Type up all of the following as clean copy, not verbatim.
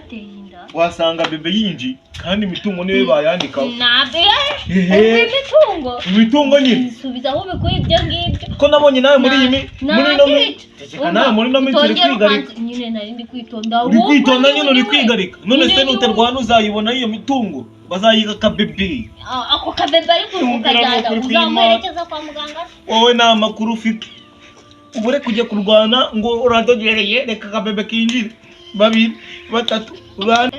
Yabateye inda. Wasanga bebe yinjiye kandi imitungo niwe bayandikaho. Ntabwo Ehe. imitungo. Imitungo nyine. Subiza aho ubikuye ibyo ngibyo. Ko nabonye nawe muri iyi muri ino Nta- Ceceka, nawe muri ino minsi uri Utongera kwigarika. Nyine nari ndi kwitonda. Uri kwitonda nyine, uri Ahubwo kwigarika. None nyine se nutarwana uzayibona iyo mitungo? Bazayiga akabebe. Ah, ako kabebe ariko Yumvira ukajyana ni ukuri kw'Imana. uzamuherekeza kwa muganga. Wowe nta makuru ufite, ubure kujya kurwana ngo uradogereye. Reka akabebe kinjire, babiri, batatu, bane,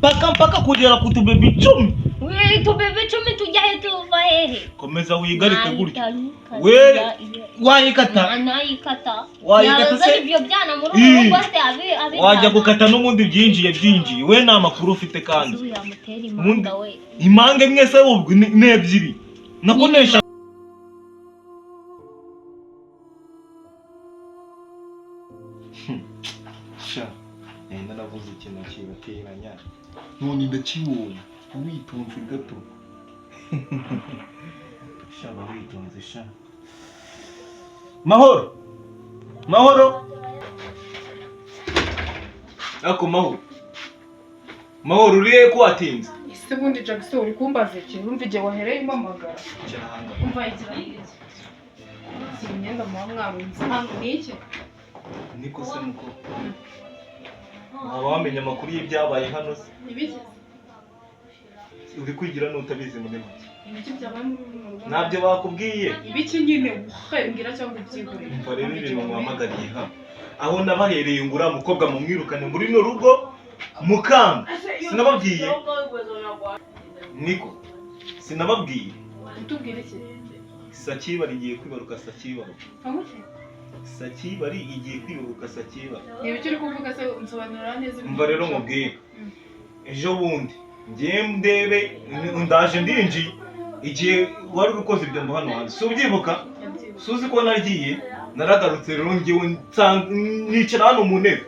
paka mpaka kugera ku tubebe 10. We, tubebe 10 tujya he, tuva hehe? Komeza wigarike gutyo. Nahita We wayikata. wayikata. Nayikata. Wayikata se? Yaza ibyo byana muri Ii. uru rugo se abi Wajya gukata n'ubundi byinjiye byinjiye. We nta makuru ufite kandi. Ubu yamutera Ubundi- impanga we. Impanga imwe se ubwo ni ebyiri nakonesha. Sha, nenda navuze ikintu kibateranya none ndakibonye. Witonze gato sha, ba witonze sha. Mahoro, Mahoro, ako Mahoro, Mahoro, uriye ko watinze? Ese ubundi Jackson, uri kumbaza iki? Urumva igihe wahereye umpamagara. Icara ahangaha. Umva, igira iki? Si imyenda muba mwarunze hano ni iki? Niko se muko waba wamenya amakuru y'ibyabaye hano se? Ibiki? Uri kwigira n'utabizi muri make. Ibiki byabaye muri runo rugo? Ntabyo bakubwiye? Ibiki nyine? Uhe mbwira cyangwa ubyigurire. Umva rero, ibintu muhamagariye hano, aho nabahereye ngo uriya mukobwa mumwirukane muri runo rugo mukanga, sinababwiye? Niko, sinababwiye? Utubwire iki? Sakibari igiye kwibaruka Sakibaruka. Amuke. Sakibari igiye kwibaruka Sakibari. Ni ibiki uri kuvuga se? Nsobanurira neza ibintu. Umva rero mubwire, ejo bundi ngiye ndebe, ndaje ndinjiye igihe wari uri koza ibyombo hano hanze, si ubyibuka? Ndabyibutse. Suzi ko nagiye naragarutse rero, ngewe nicara hano mu ntebe,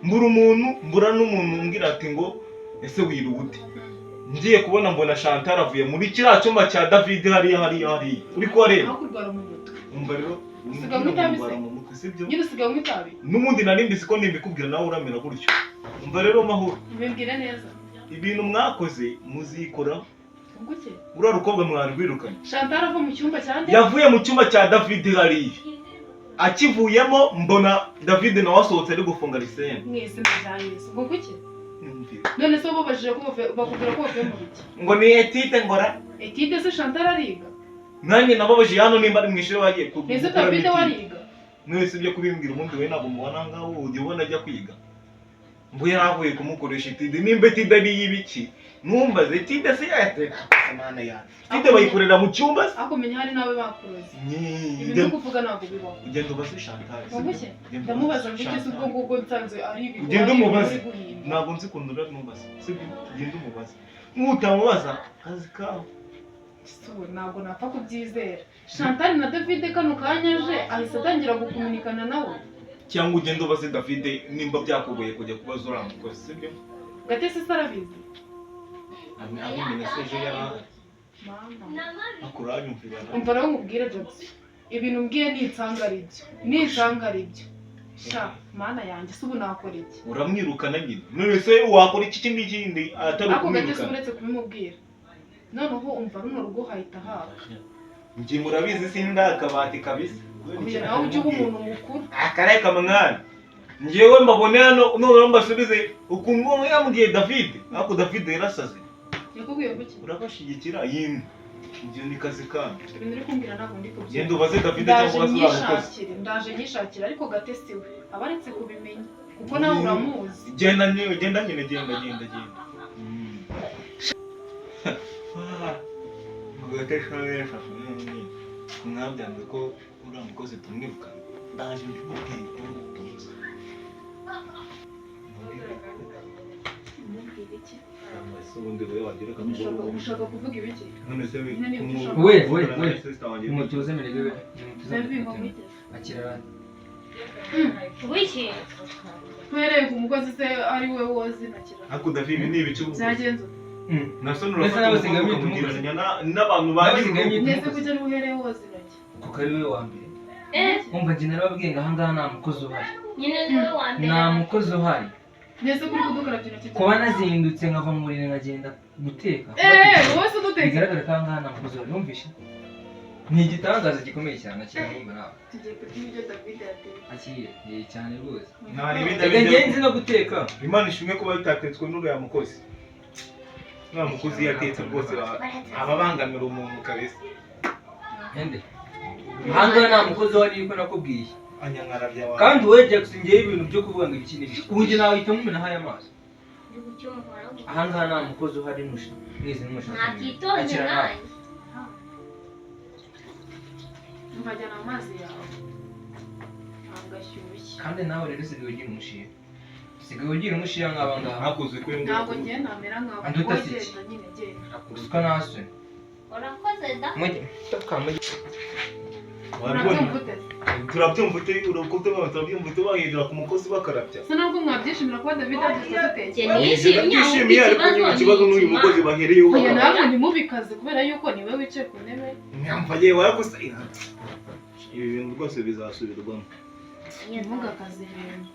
mbura umuntu, mbura n'umuntu umbwira ati ngo ese wiriwe ute? Ngiye kubona mbona Chantal avuye muri kiriya cyumba cya David hariya hariya hariya uri kuhareba. Aho kurwara mu mutwe. Umva rero, Usigaye unywa itabi se? ndwara mu mutwe, sibyo? Nyine usigaye unywa itabi? N'ubundi nari mbizi ko nimbikubwira nawe uramera gutyo. Umva rero Mahoro. Bimbwire neza. Ibintu mwakoze muzikora. Ubwo iki? Uriya rukobwa mwarwirukanye. Chantal ava mu cyumba cya nde? Yavuye mu cyumba cya David hariya, akivuyemo mbona David nawe asohotse ari gufunga lisene. Mu izina rya Yesu. Ngo kuki? None se babajije ko bakubwira ko bavuye mu biki? Ngo ni étude ngora. Étude se Chantal ariga? Nanjye nababajije hano nimba ari mu ishuri bagiye Ese gukuramo David we étude. ariga? Mwese ibyo kubimbwira, ubundi we ntabwo mubona aha ngaho, ujya ubona ajya kwiga. Mbu yari avuye kumukoresha étude, nimba étude ari iy'ibiki ntumbaze. Étude se yayateka mana yanjye, étude bayikorera mu cyumba se? Ariko menya hari n'abe bakuroze. Nyi- Ibintu uri kuvuga ntabwo bibaho. Ugenda ubaze Chantal, sibyo? Ngo kuki? Ugenda Ndamubaza ubaze ngo iki se ubwo Chantal. ngubwo nsanzwe ari ibintu Ugende ari ibintu umubaze. uri guhimba. Ntabwo nzi ukuntu uramubaza, sibyo? Ugende umubaze, nutamubaza akazi kawe. So, ntabwo napfa kubyizera. Chantal na David kano kanya aje ahise atangira gukominikana nawe. Cyangwa ugende ubaze David nimba byakugoye kujya kubaza uriya mukozi, sibyo? Gatesi se arabizi? Abimenye se ejo yari ahari. Mama. Akuranyumvira. Umva rero nkubwire Jackson, ibintu mbwiye nitsanga ari byo, nitsanga ari byo sha, mana yanjye, se ubu nakora iki? Uramwirukana nyine. None se wakora iki kindi kindi atari Ariko Gatesi, ukumwirukana? uretse kubimubwira, noneho umva, runo rugo hahita haka. Njye murabizi sinda akabati kabisa. Oya, nawe ujye uba umuntu mukuru. Akareka mwana, njyewe mbabone hano noneho mbasubize ukuntu yambwiye David. Ariko David yarasaze. Yakubwiye kuki? Urabashyigikira yimwe, ibyo ni kazi kanyu. Ibintu uri kumbwira ntabwo ndi kubyumva. Genda ubaze David Ndaje cyangwa ubaze uriya mukozi. nyishakire, ndaje nyishakire, ariko Gatesi we aba aretse kubimenya kuko nawe uramuzi. Genda nyine, genda nyine, genda, genda, genda. Mwabyanze ko uriya mukozi tumwirukana, ndaje mbimubwire ubutunzi. Umubwire iki? Ese ubundi wowe wagira Ushaka kuvuga ibiki? None se we Nyine niba ushaka- We. Sister wanjye. Nimutuze murebe we, nimutuze. David, ngo murebe. iki? Akira abandi. Wiki. Uhereye ku mukozi se ari we wozi intoki? Ariko David, ibi ni ibice ubu Byagenze ute? Nasa Mbese nurafata nawe usigaye umukobwa wita umukozi? ukamugereranya n'abantu ba Nawe usigaye wita Ndetse umukozi? kuki ari uhereye woza intoki? Kuko ari we wa mbere. Eh, Umva, njye narababwiye ngo ahangaha nta mukozi uhari. nyine niwe wa mbere. Nta mukozi uhari. Nese kuri kudukarabya intoki. Kuba nazindutse nkava mu buriri nkagenda guteka. Eh, wowe se udutekera. Bigaragara ko aha ngaha nta mukozi wari wumvishe. Ni igitangaza gikomeye cyane akira numva nawe. Tugiye kurya ibiryo David yatetse. Akira, eh, cyane rwose. Nta n'ibindi. Reka njye nzi no guteka. Imana ishimwe kuba bitatetswe n'uriya mukozi. Uriya mukozi iyo atetse rwose aba abangamira umuntu kabisa. Ende. Aha ngaha nta mukozi wari yuko nakubwiye. Anyankarabya wawe. Kandi wowe Jackson ngewe ibintu byo kuvuga ngo ibiki n'ibiki. Ubu njye nawe uhita nkumenaho aya maso. Ndi kucyumva. Aha ngaha nta mukozi uhari nusha. Mwese numushaka. Mwakitonze Akira nawe. nanjye. Mvajyana amazi yawe. Ntabwo ashyushye. Kandi nawe rero usigaye ugira umushiha. Usigaye ugira umushiha nk'aba ngaba. Hakoze kwe ngo Ntabwo ngiye namera nkawe. Anduta Wowe si iki? genda nyine genda. Ruswa naswe. Urakoze da. Mujye tukamujye. Wabibonye? Urabyumva ute se? Turabyumva ute urukuta rwawe turabyumva ute bahindura ku mukozi bakarabya. Se nubwo mwabyishimira kuba David yabyutse adutekera. Njye nishimye ahubwo Ndabyishimiye ariko nyine ikibazo n'uyu mukozi bahereyeho Oya bakarabya. namwe ntimubikaze kubera yuko niwe wicaye ku ntebe. Nyamva yewe ariko se ibi bintu rwose bizasubirwamo. Ntimugakaze ibintu.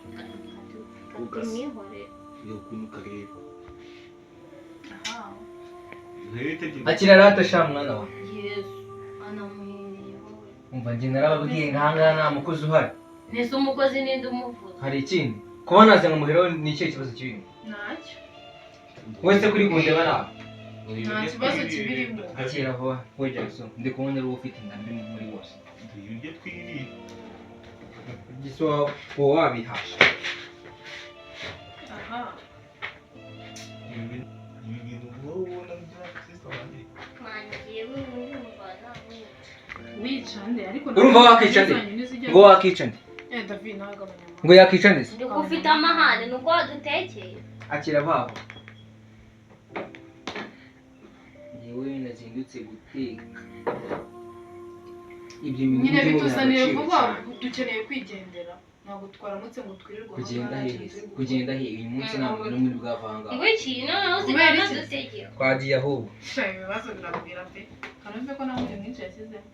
Tumwihorere. Iyo ukuntu kareba. Aha. Rero itegeko. Akira rata sha mwana wawe. Yesu. Anamuhereye wowe. Umva njye narababwiye ngo aha ngaha nta mukozi uhari. Nese umukozi ninde umuvuza? Hari ikindi. Kuba naze nkamuheraho ni ikihe kibazo kibirimo? Ntacyo. Wese kuri kundeba nawe. Nta kibazo kibirimo. Akira vuba we Jackson ndi kubona ari wowe ufite inda mbi muri bose. Ibiryo twiriye. Gisa wowe wabihasha. Aha. Ibi bintu wowe ubona bya sister wanjye. Mangiye wumva namwica. Wica nde ariko Urumva wakica nde? Ngo wakica nde? Eh David ntabwo abanyamaguru. Ngo yakica nde? se? Ndi ko ufite amahane nuko wadutekeye. Akira babo. Yewe nazindutse guteka. Ibyo bintu Nyine byo mu bituzaniye agaciro vuba cyane. dukeneye kwigendera. Ntabwo twaramutse ngo twirirwe aho Kugenda ngaho, hehe? nta kintu turi gukora. Kugenda hehe? Uyu munsi nta muntu n'umwe uri bwava aha ngaha. Ngo iki noneho Kubera usigaye iki? unadutekera. Twagiye ahubwo. Sha ibibazo biragwira pe. Kanumve ko nta munyu mwinshi yashyizemo.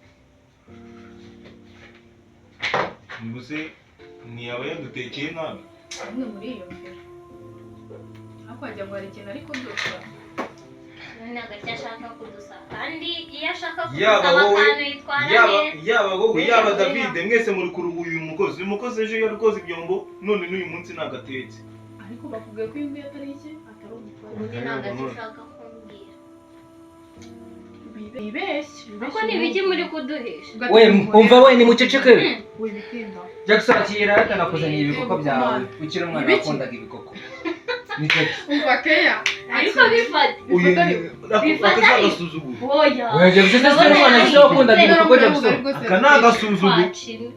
Ubuse ntiyaba yadutekeye nabi. Bamwe muri iyo mvira. Ariko wagira ngo hari ikintu ari kudukora. None agacyo ashaka kudusaba. Kandi iyo ashaka Yaba kudusaba wowe, akantu yitwara Yaba neza. yaba wowe yaba David mwese muri kuruhuye uyu mukozi. Uyu mukozi ejo yari koza ibyombo none n'uyu munsi ntagatetse. Ariko bakubwiye ko iyi ngiyi atari iki? Atari umutware. Ubundi nta gacyo ushaka kumbwira. Wibeshye. Ariko ni ibiki muri kuduhisha? We umva we ni muceceke. Wibitindaho. Jackson akira rata nakuzaniye ibikoko byawe. Ukiri umwana Ibiki? wakundaga ibikoko. Ni Jackson. Umva keya. Ariko bifate. Uyu Bifata aka ni agasuzuguro. Oya. Oya Jackson se ni umwana se wakundaga ibikoko Jackson. Aka ni agasuzuguro. Twacina.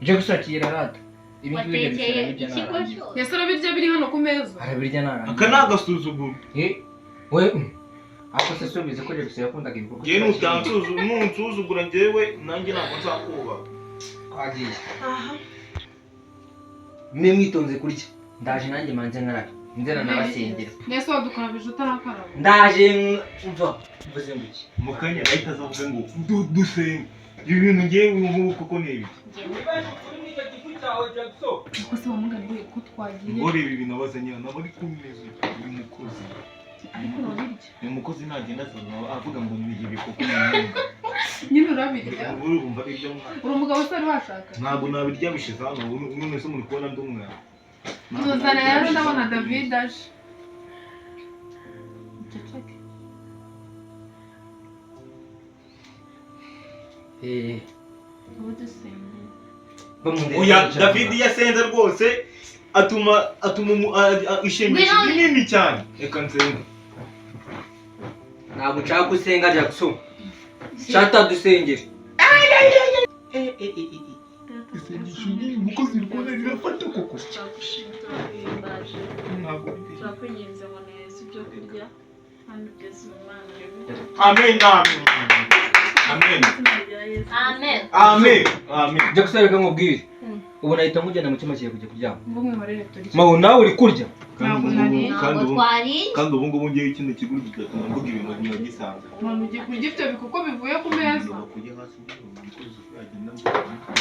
Jackson akira rata. Ibi ngibi Watekeye Jackson arabirya ikigo narangiza. cyose. Ese urabirya biri hano ku meza? Arabirya narangiza. Aka ni agasuzuguro. Eh, we ako se subize ko Jackson yakundaga ibikoko. Njyewe nunsuzugura njyewe nanjye ntabwo nzakubaha. Twagiye. Aha. Mwe mwitonze kurya. Ndaje nanjye manze nkarabe. Nzena nabasengera. Nese wadukarabije utarakaraba. Ndaje mva mvuze ngo iki. Mu kanya ahita azavuga ngo dusenge. Ibi bintu ngewe ubu koko ni ibiki? Ariko se wamugani we ko twagiye. Ngo reba ibintu abazanye hano aba ari ku meza uyu mukozi. Ariko urabirya. Uyu mukozi nagenda azaza avuga ngo ni ibikoko ni ibindi. Nyine urabirya. Ubu urumva ibyo mwana. Uri umugabo se wari washaka? Ntabwo nabirya bishize hano ubu none se muri kubona ndi umwana. Ntabwo Tuzana nabirya rero bishize ndabona hano. David aje. Uceceke. Eh, Ubu dusengeye. Oya David iyo asenze rwose atuma ishengesho Ngwino. rinini cyane. Reka nsenge. Ntabwo nshaka gusenga Jackson. Shata dusengere. Isengesho ry'uyu mukozi uri kubona rirafata koko. Turagushimira, turaguhimbaje. Ntabwo Turakwinginze ngo neza ibyo kurya kandi ugeze mu Mana. Amen. Amen. Amen. Izina rya Yesu. Amen. Amen. Amen. Jackson reka nkubwire. Ubu nahita nkujyana mu cyumba kigiye kujya kuryama. Ngo mwihorere turye. Mawe nawe uri kurya. Ntabwo nariye. Kandi Ntabwo ubu twariye. kandi ubu ngubu ngewe kino kigo kigatuma mvuga ibintu nkagisanzwe. Umuntu ugiye kurya ibyo bikoko bivuye ku meza. Kurya hasi.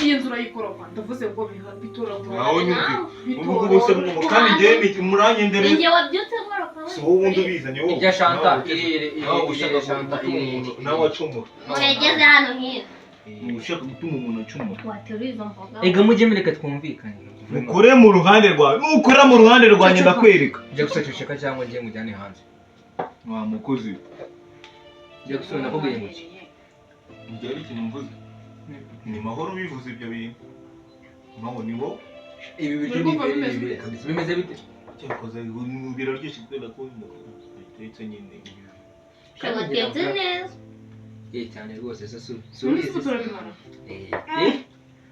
Iyi nzu urayikoropa, ndavuze ngo bitoragura. Nawe nyumve. Bitoragura. Ubu ngubu se kandi njyewe muranyendereza. Ninjye wabyutse nkoropa. Si wowe ubundi ubizanye wowe. Irya Shanta, Nawe irere, ushaka Shanta, gutuma irere. umuntu nawe acumura. Muregeze hano hino. Ushaka gutuma umuntu acumura. Wateruye izo mboga. Ega mujye mureka twumvikane. Ukore mu ruhande rwawe. Nukora mu ruhande rwanjye ndakwereka. Jackson ceceka cyangwa ngiye mujyane hanze. Wa mukozi. Jackson nakubwiye ngo iki? Njye ari ikintu mvuze. Ni mahoro bivuze ibyo bintu. Maho ni wowe. Ibi biryo ni bimeze kabisa. Bimeze bite? Cyakoze biraryoshye kubera ko bitetse nyine. Watetse neza. Eh cyane rwose se su. Ubundi se turabimara. Eh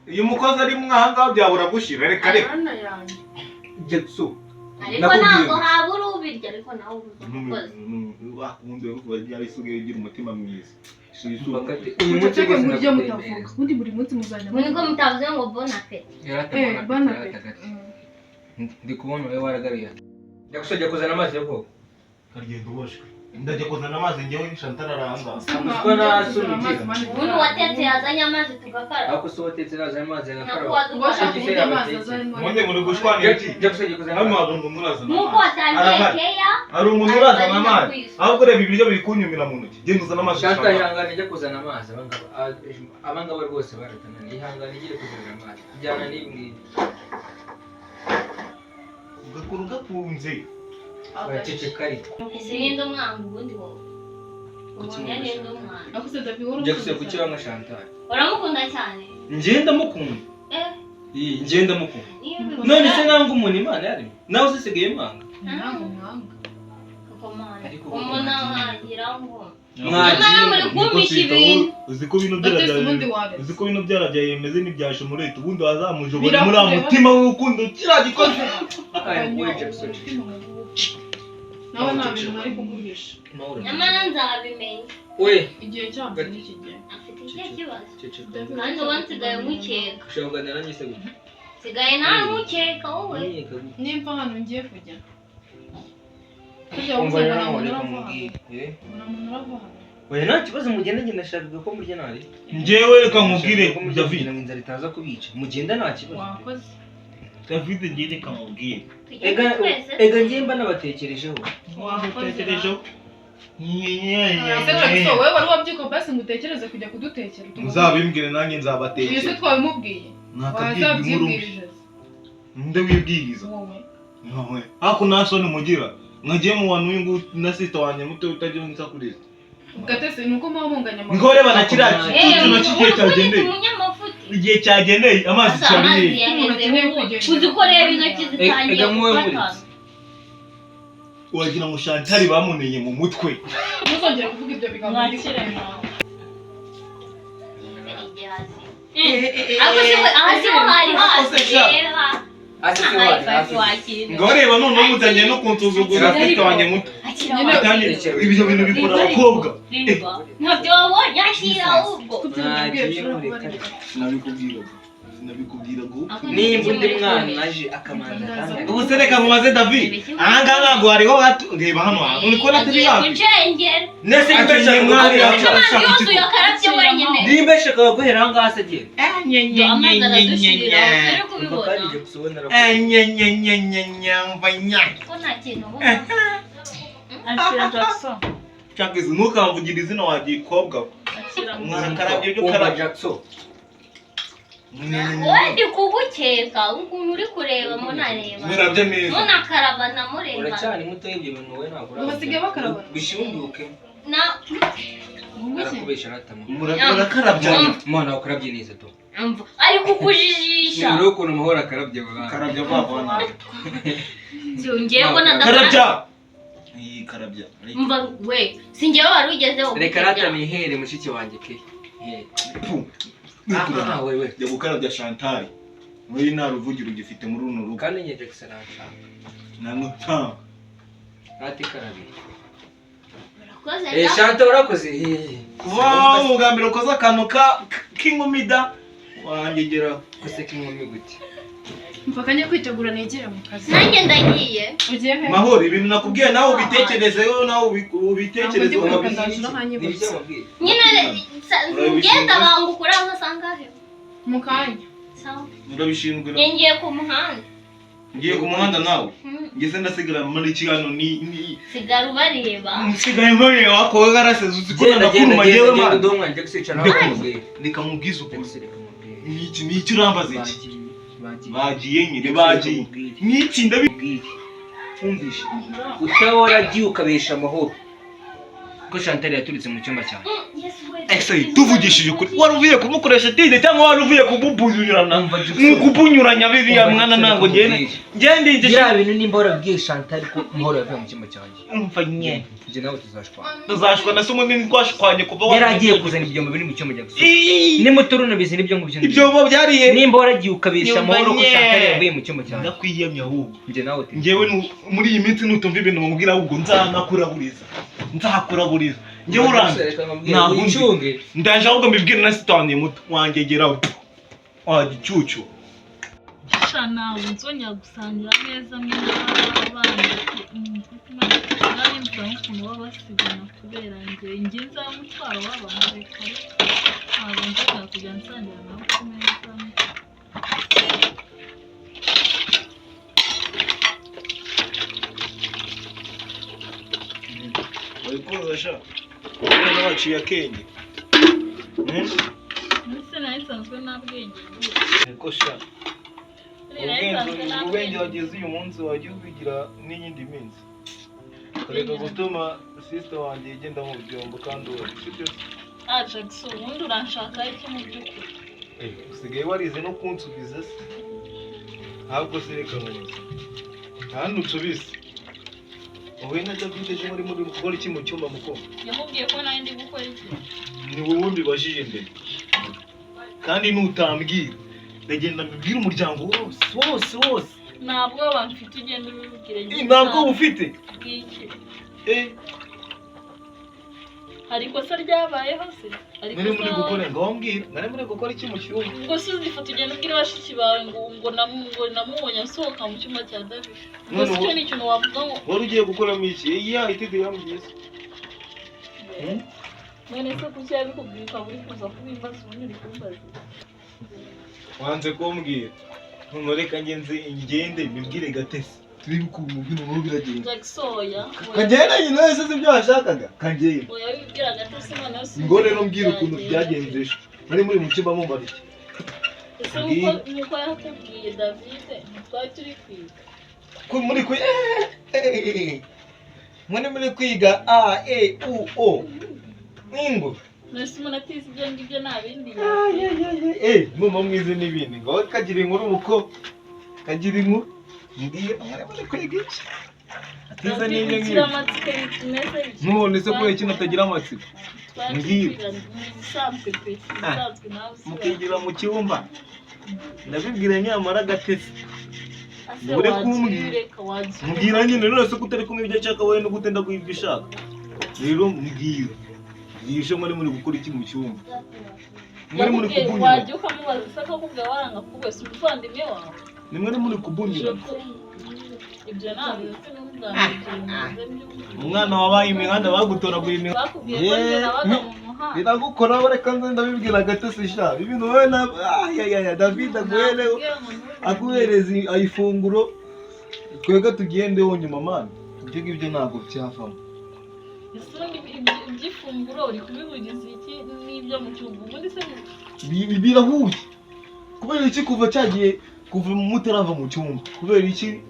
Uyu mukozi ari mwahangaha byabura gushira reka reka. Ana yanjye. Jackson. Ariko ntabwo habura ubirya, ariko nawe ubuze umukozi. Wakundi byarisigaye ugira umutima mwiza. Uyu munsi Muceceke rwose murye ndakutembereza. mutavuga. Ubundi buri munsi muzajya Ubu niko mutavuze ngo bon appetit. Eh, bon appetit. Ndi kubona wowe waragaruye. Jackson jya kuzana amazi yo koga. Kagenda uboshwe. Ndajya kuzana amazi njyewe Chantal arahanga. Amuswa nta soni ugira. Ubundi uwatetse yazanye amazi tugakaraba. Ariko se watetse nazanye amazi Ntabwo agakaraba. wadukaraba. Ushaka amazi azarimo. Ubundi muri gushwana iki? Jackson jya kuzana Hano amazi. hari umuntu urazana Nk'uko amazi. watangiye Arahari. keya. Hari umuntu urazana amazi. Ahubwo reba ibiryo biri kunyumira mu ntoki. Genda uzane amazi. Shanta Chantal. ihangane jya kuzana amazi abangaba rwose baratananiye ihangane igire kuzana amazi jyana n'ibi ngibi Ugakora ugakunze. Uraceceka ariko. Ese ninde umwanga ubundi wowe? Ubonye ninde umwanga? Ako se David wari Jackson ukunda kuki cyane. wanga Chantal? Uramukunda cyane? Njye ndamukunda. Eh. Iyi njye ndamukunda. Niyo ubibona. None se nanga umuntu Imana yaremye? Nawe usisigaye mwanga? Ntabwo mwanga. Koko mana. Ariko koko Umuntu mwagiye. nkagira ngo. Mwagiye. Nyamara muri kumpisha ibintu. Uzi ko bino Gatesi byarabyaye ubundi waretse. uzi ko bino byarabyaye bimeze n'ibya Shomurete ubundi wazamujobora Birakureba. muri mutima w'urukundo kiriya gikoze. Ay, wowe Jackson ceceka. Nawe nta bintu nari kuguhisha. Nyamara nzabimenya. We Igihe cyabyo nikigera. Afite ikihe kibazo? ceceka. Kandi ubu nsigaye mukeka. Ushobora kuganira nanjye se gute? Nsigaye nawe mukeka wowe. Nkeka gute? Nimba hano ngiye kujya. Kujya Umva wabuze ngo rero nta muntu reka urava hano. mubwire. Eh? Nta muntu urava hano. Oya nta kibazo mugenda njye ndashakaga ko murya nari. Njyewe reka nkubwire Ndashaka ko murya David. kugira ngo inzara itaza kubica. Mugenda nta kibazo. Wakoze. David njye reka nkubwire. Ega Tugende twese. ega njye mba nabatekerejeho. Wakoze. Utekerejeho. Ese Jackson wowe wari wabyuka basi ngo utekereze kujya kudutekera. Muzabimbwire nanjye Iyo se nzabatekera. twabimubwiye. Nakabwirwa inkuru mbi. Wazabyibwirije. Nde wibwiriza? Wowe. Nkawe. Ako nta soni mugira. Mwagiye mu bantu uyu nguyu na sister wanjye muto utagira unsakuriza. Gatesi ni uko muba munganya amakuru. Ngo reba na kiriya Eh, gicucu nacyo igihe uri cyagendeye. umunyamafuti. Igihe cyagendeye amazi Asa amazi cyariye. Umuntu akeneye yaheze. kugenda. Uzi ko reba intoki zitangiye Ega muwe gufatana. muritse. Wagira ngo Chantal bamuneye mu mutwe. Ntuzongere kuvuga ibyo bigambo. Mwakire nawe. Igihe hasi. Ariko si we, aha si ho hari hasi. Reba. Asi se High wari five asi. wakira. Ngo reba noneho mutangiye no kunsuzugura sister wanjye muto. Akira Nyine- wakira. Atangiye ibyo bintu bikora abakobwa. Reba. Ntabyo wabonye akira ahubwo. Mwagiye mureka. Sinabikubwiraga. Sinabikubwiraga. Nimba undi mwana aje akamanza akanga. Ubu se reka mubaze David. Aha ngaha ntabwo hariho hato. Reba hano hantu. Uri kubona turi Agiye hafi. kucengera. Nese nimba Akeneye yashakaga umwari guhera yacu. Amazi yuzuye akarabye wenyine. nimba yashakaga guhera aha ngaha se agenda. Amazi aradushirira. Turi Umva kubibona. kandi Jackson ubona Ko nta kintu ubona. Akira Jackson. Cyangwa ntukamvugire izina wa gikobwa. Akira. Mwarakarabye ibyo Umva karabye. Jackson. Wowe ndi kugukeka ukuntu uri kureba munareba. Murabye neza. Munakaraba namureba. Uracyari muto y'ibyo bintu wowe ntabwo Ubu basigaye bakarabana. Bishyunduke. Na Arakubesha aratama. Murakarabye. Mwana ukarabye neza to. umva ari kukujijisha. Ni ukuntu amahoro akarabye baba. Karabya vuba vuba nawe. Ngiye mbona ndakara. Karabya. Iyi karabya. Umva we sinjyewe wari ugezeho. Reka rata nihere mushiki wanjye ke. Pu. Ah, wewe. Jya gukarabya Chantal. Muri nta ruvugiro ugifite muri runo rugo. Kandi njye Jackson arashaka. Nta nta. Rata ikarabiye. Urakoze Eh da. Chantal urakoze. Kuva mu bwa mbere ukoze akantu ka k'inkumi da wangegera. Kose k'inkumi gute. Mva kanya kwitegura negera mu kazi. Nanjye ndagiye. Ugiye he? Mahoro, ibintu nakubwiye nawe ubitekerezeho, nawe ubitekerezeho. Ntabwo ndi Kabisa. kwibuka. Nyine ngenda banguka uraza sangahe? Mu kanya. Sawa. Urabishinzwe. Njye ngiye ku muhanda. Ngiye ku muhanda nawe. Ngeze ndasigara muri kiganiro ni Sigara ubareba. Nsigaye nkoreye wako garaseze uzi ko ndakuruma yewe man. Reka nkubwize ukuri. Niki niki urambaza iki? Bagiye nyine bagiye. Niki ndabi Umvishe. Utabora agiye ukabesha amahoro. Ko Chantal yaturitse mu cyumba cyawe. Ese tuvugishije ukuri, wari uvuye kumukoresha tide cyangwa wari uvuye kumubunyurana? Nukubunyuranya biriya mwana ntabwo ngende ngende. Biriya bintu nimba warabwiye Chantal ko Mahoro yavuye mu cyumba cyanjye. Umva nye. Njye nawe tuzashwana. Tuzashwana se ubundi twashwanye kuva Yari agiye kuzana ibyombo biri mu cyumba cya gusa. Nimuturuna bizi nibyo ngubyo. Ibyombo byariye. Nimba waragiye ukabesha amahoro ko Nyumva nye. Chantal yavuye mu cyumba cyanjye. Ndakwiyamye ahubwo. Njye nawe Njyewe muri iyi minsi nutumva ibintu bamubwira ahubwo nzanakuraburiza. Nzakuraburiza. Njyewe uranze. Ntabwo nzi. Ndaje ahubwo mbibwire na sitani muto wanjye geraho. Wa gicucu. Sha ntabwo nzongera gusangira neza mwe n'abana nari mvuga nk'ukuntu baba basigana kubera njye njye nzamutwara w'abantu reka ntabwo nzongera kujya nsangira nabo ku meza. Bari koza sha. Abana baciye akenge. Mbese nari nsanzwe nta bwenge. Niko sha. Nari nsanzwe nta Ubwenge bwenge. wageze uyu munsi wajya ubigira n'iyindi minsi. Reka gutuma sister wanjye igenda mu byombo kandi uwo sibyo. Ah Jackson, ubundi uranshaka iki mu by'ukuri? Usigaye warize no kunsubiza se. Ahubwo se reka nkubaze. Hano unsubize. Wowe na David ejo muri muri gukora iki mu cyumba muko? Yakubwiye ko nawe ndi gukora iki? Ni wowe mbibajije mbere. Kandi nutambwira ndagenda mbibwira umuryango wose wose wose. Nta bwoba mfite ugenda ubibwire. Nta bwoba ufite? Bw'iki? Hari ikosa ryabayeho se? Nari muri gukora ngo mbwira, nari muri gukora iki mu cyumba? Ubwo se uzifata ugenda ubwira bashiki bawe ngo namubonye asohoka mu cyumba cya David. Ubwo se icyo ni ikintu wavuga ngo wari ugiye gukoramo iki? Iya itide yambwiye se. None se kuki yabikubwiye ukaba uri kuza kubimbaza ubundi uri kumbaza? Wanze kumbwira. None reka nge nzi ngende mbibwire Gatesi. Turi kumubwira ubu biragenda. Jackson oya. Kagenda nyine wese si ibyo washakaga. Kagenda. Oya wibwira Gatesi noneho si. Ngo rero mbwira ukuntu byagenze ejo. Nari muri mu cyumba mumara iki? Ese nkuko yakubwiye David twari turi kwiga. Muri kwiga muri muri kwiga A E U O. Ingo. Nese umuntu atize ibyo ngibyo nta bindi. Muma mwize n'ibindi. Ngo kagira inkuru muko. Kagira inkuru. Ngiye muri kwiga iki? Atize n'ibyo ngibyo. None se kubera ikintu atagira amatsiko? Mbwira. Mukigira mu cyumba. Ndabibwira nyamara Gatesi. Ure kumbwira. Mbwira nyine none se ko utari kumwe ibyo ashaka wowe no gutenda guha ibyo ushaka. Rero mbwira. Yishe muri muri gukora iki mu cyumba? Muri muri kubunyura. Wajya ukamubaza se akakubwira waranga kugwesa umuvandimwe wawe. Ni muri muri kubunyura. Ibyo ntabwo nzi n'ubwa. Umwana wabaye imihanda bagutoragura imihanda. Bakubwiye ko njye nabaga mu muhanda. Biragukora reka nze ndabibwira Gatesi sha. Ibintu wowe na ya David aguhere aguhereza ifunguro twebwe tugendeho nyuma man. Ibyo ngibyo ntabwo byavamo. Iby'ifunguro uri kubihuriza iki n'ibyo mu cyumba ubundi se birahuye. Kubera iki kuva cyagiye kuva mutarava mu cyumba? Kubera iki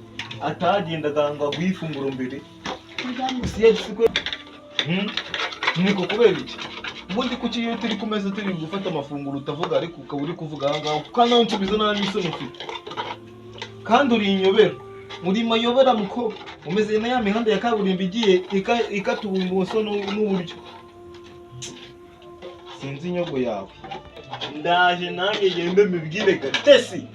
atagendaga ngo aguhe ifunguro mbere? Niko kubera iki? Ubundi kuki iyo turi ku meza turi gufata amafunguro utavuga ariko ukaba uri kuvuga aha ngaha kandi nawe nsubiza nta n'isoni ufite. Kandi uri inyobera. Muri mayobera muko umeze na ya mihanda ya kaburimbo igiye ikata ibumoso n'uburyo. Sinzi inyogo yawe. Ndaje nanjye ngende mbibwire Gatesi.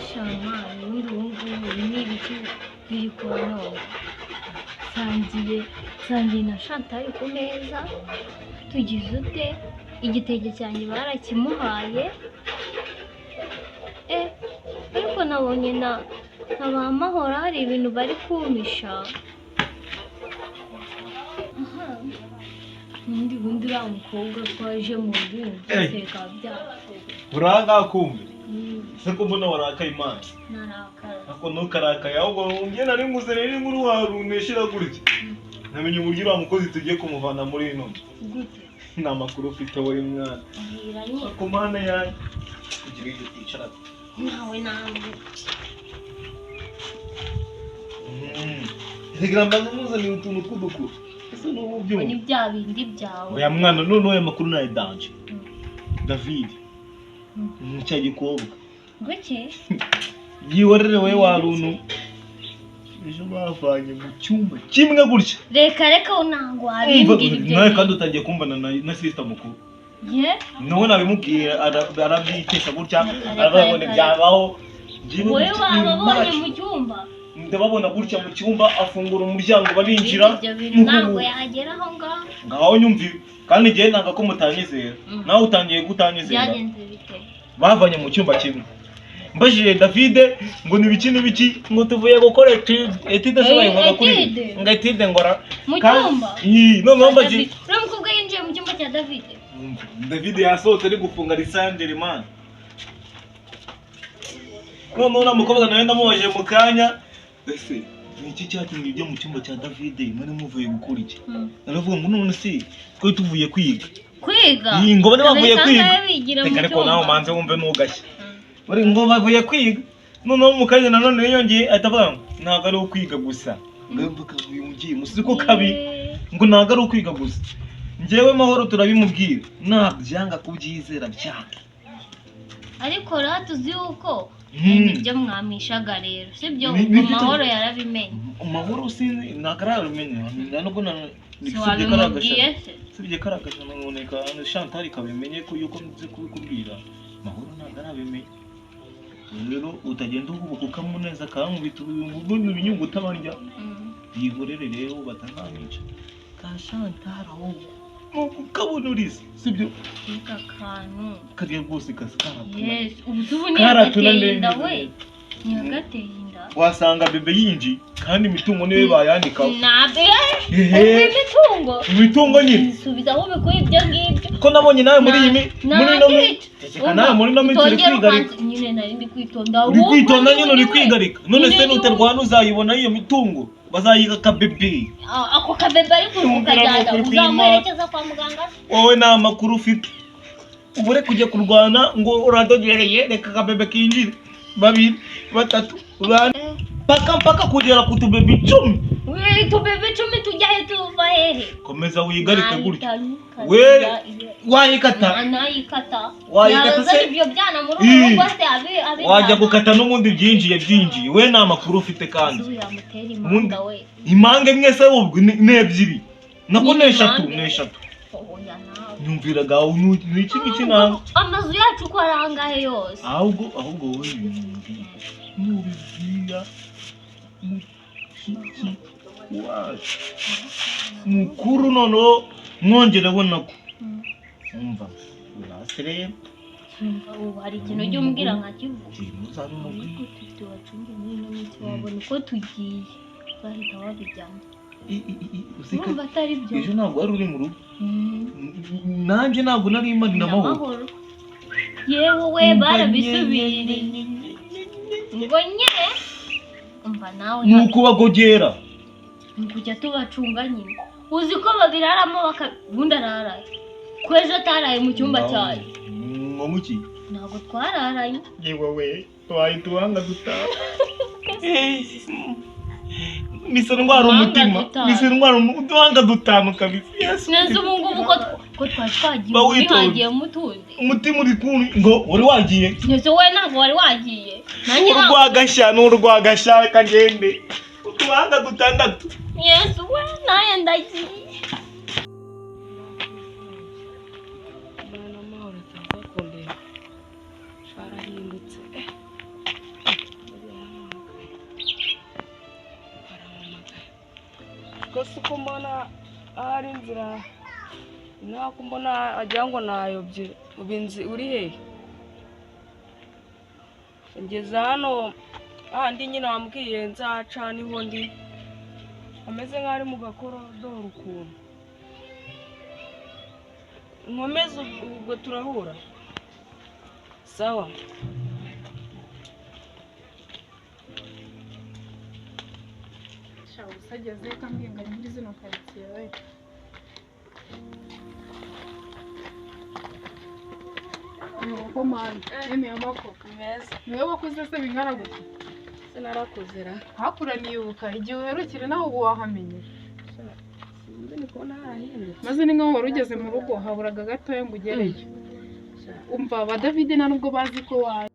Shama, ubundi ubu ngubu ni ibiki biri kuba none? Nsangiye na Chantal ku meza, tugize ute? Igitenge cyanjye barakimuhaye, nabonye na ba Mahoro hari ibintu bari kumpisha. Aha. Ubundi bundi uriya mukobwa ko aje mu rugo bikaba byapfuye. Uranga kumbe se ko mbona warakaye Imana? Narakara. Ako ntukarakaye, ahubwo njye nari nguze rero inkuru waruneshera gutya. Namenye uburyo uriya mukozi tugiye kumuvana muri ino nzu. Gute? Nta makuru ufite wowe mwana. Mbwira nyine. Ako Mana yanjye. Kugira ibyo twicara. Nawe nawe. Reka mbanze muzanire utuntu tw'udukuru. Ese n'ubu byumva? Ni bya bindi byawe. Oya mwana, noneho aya makuru nayo danje. David. Ni cya gikobwa. Guki? Yihorere wowe waruntu. Ejo bavanye mu cyumba kimwe gutya. Reka reka ntabwo wabimbwira ibyo. Nawe kandi utangiye kumbana na sister mukuru. Ye? Nawe nabimubwira arabyitesha gutya, aravuga ngo ntibyabaho. Wowe wababonye mu cyumba? Ndababona gutya mu cyumba, afungura umuryango barinjira. Ibyo bintu ntabwo yagera aho ngaho. Ngaho nyumvi kandi ngiye nanga ko mutanyizera. Nawe utangiye kutanyizera. Byagenze bite? Bavanye mu cyumba kimwe. Mbajije David ngo ni biki n'ibiki ngo tuvuye gukora etide se bayivuga kuri ngo etide ngora mu cyumba. Noneho mbajije uriya mukobwa yinjiye mu cyumba cya David. David yasohotse ari gufunga lisandere man. Noneho uriya mukobwa nawe ndamubajije mu kanya, ese ni iki cyatumye ujya mu cyumba cya David mwari muvuye gukora iki? Aravuga ngo none se twari tuvuye kwiga. Kwiga? Ngo bari bavuye kwiga. Reka ariko nawe manze wumve ntugashye. Bari ngo bavuye kwiga. Noneho mu kanya nanone yongeye atavuga ngo ntabwo ari ukwiga gusa. Ngo uyu mugiye musi ko kabi ngo ntabwo ari ukwiga gusa. Njyewe Mahoro turabimubwira nabyanga kubyizera byanga. Ariko rero tuzi yuko ibyo mwamishaga rero sibyo Mahoro yarabimenye. Mahoro sinzi ntabwo arabimenye. Nubwo sibye karagasha noneka Chantal kabimenye ko yuko nzi kubikubwira. Mahoro ntabwo arabimenye. Rero utagenda uhubuka ukamuneza kankubita ubundi ibinyungu utabarya. Yihorere rero batazamica. Ka Chantal ahubwo nuko ukabona urize sibyo? Aka kantu kariya rwose kazi karatuna. Yes, ubu ni agateye inda we. Ni agateye inda. Wasanga bebe yinji kandi imitungo niwe bayandikaho. Nabe. Imitungo. Imitungo nyine. Subiza aho bikuye ibyo ngibyo. Ko nabonye nawe muri iyi muri no Ceceka nawe muri no minsi uri kwigarika. Nyine nari ndi kwitonda. Uri kwitonda nyine uri kwigarika. None se nutarwana uzayibona iyo mitungo. Bazayiga kabebe. Ako kabebe ariko ukajyana uzamuherekeza kwa muganga. Wowe nta makuru ufite. Ubure kujya kurwana ngo uradogereye reka kabebe kinjire. Babiri, batatu, bane, paka mpaka kugera ku tubebe 10. We tubebe 10 tujya he tuva hehe? Komeza wigarike gutya. We wayikata. Nayikata. Wayikata se ibyo byana muri ubu rwose abi wajya gukata n'ubundi byinjiye. We nta makuru ufite kandi. Imanga we. Imange mwese ubwo ni ebyiri. Nako ni eshatu, ni eshatu. Nyumviraga ni iki ngiki nawe. Amazu yacu uko ari angahe yose. Ahubwo wowe ibintu nubibwira mushiki wacu mukuru noneho mwongereho nako. Umva urasire. Ubu hari ikintu ujya umbwira nkakivuga. Ariko tubacunge muri ino minsi wabona uko tugiye bahita babijyamo. Urumva atari byo. Ejo ntabwo wari uri mu rugo. Nanjye ntabwo nari mpari na Mahoro. Yewe we barabisubiriye. Ngo nye umva nawe ni ukubagogera. Ni kujya tubacunga nyine. Uzi ko babiraramo ubundi araraye. Ko ejo ataraye mu cyumba cyayo. Ngo muki? Ntabwo twararanye. Yewe we wahita uwanga dutaha. Mise ndwara umutima, mise ndwara uduhanga dutanu kabisa. Yesu. Neza ubu ngubu ko twari twagiye wihagiye mutundi. Umutima uri kuntu ngo wari wagiye. Neza wowe ntabwo wari wagiye. Nanjye urwagashya n'urwagashya kagende. Uduhanga dutandatu. Yesu we naye ndagiye. Mwana Mahoro atazakundeba. Sharahindutse. Gusa uko mbona ahari inzira nako mbona wagira ngo nayobye. Ubu inzu uri hehe? Ngeze hano handi nyine wambwiye nzaca niho ndi. Ameze nk'aho ari mu gakorodoro ukuntu. Nkomeze ubwo turahura. Sawa. Sha usageze kambwiye ngo ari muri zino karitsiye we. Nuko mani, yemeye amako. Meza. Niwe wakuze se bingana gutya? Sinarakuze ra. Hakura nibuka igihe uherukire nawe ubu wahamenye. Sinzi ni kubona harahindutse. Maze ni nkaho wari ugeze mu rugo haburaga gatoya ngo ugereyo. Umva ba David nta nubwo bazi ko waje.